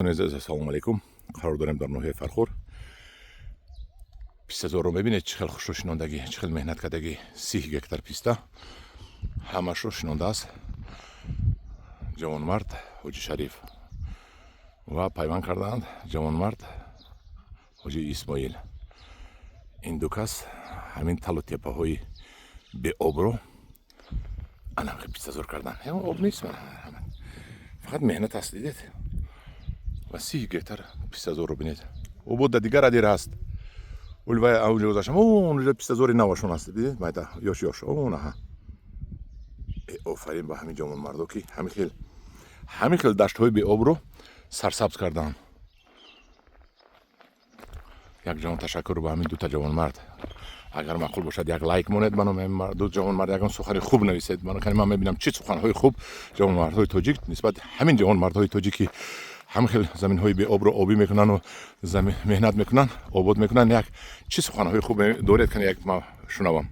Ассалому алайкум. Қарор дорем дар ноҳияи Фархор. Пистазорро мебинед, чӣ хел хушрӯ шинондагӣ, чӣ хел меҳнат кардагӣ. 30 гектар писта ҳамашро шинондааст ҷавонмард Ҳоҷи Шариф ва пайванд кардаанд ҷавонмард Ҳоҷи Исмоил. Ин ду кас ҳамин талу теппаҳои беобро ана пистазор карданд. Об нест, фақат меҳнат аст, дидед, ва 30 гектар пистазорро бинед. Обод дар дигар адир ҳаст. Улвай ауҷа гузаштам, онҷа пистазори навашон аст, дидед, майда, ёш ёш онаҳа. Офарин ба ҳамин ҷавонмардо, ки ҳамин хел даштҳои беобро сарсабз карданд. Як ҷавон ташаккур ба ҳамин дута ҷавонмард. Агар маъқул бошад, як лайк монед ба номи ду ҷавонмард, ягон сухани хуб нависед. Ман мебинам, чӣ суханҳои хуб ҷавонмардҳои тоҷик нисбати ҳамин ҷавонмардҳои тоҷик, ки ҳамин хел заминҳои беобро обӣ мекунану меҳнат мекунанд, обод мекунанд, як чӣ суханҳои хуб доред, кани як ма шунавам.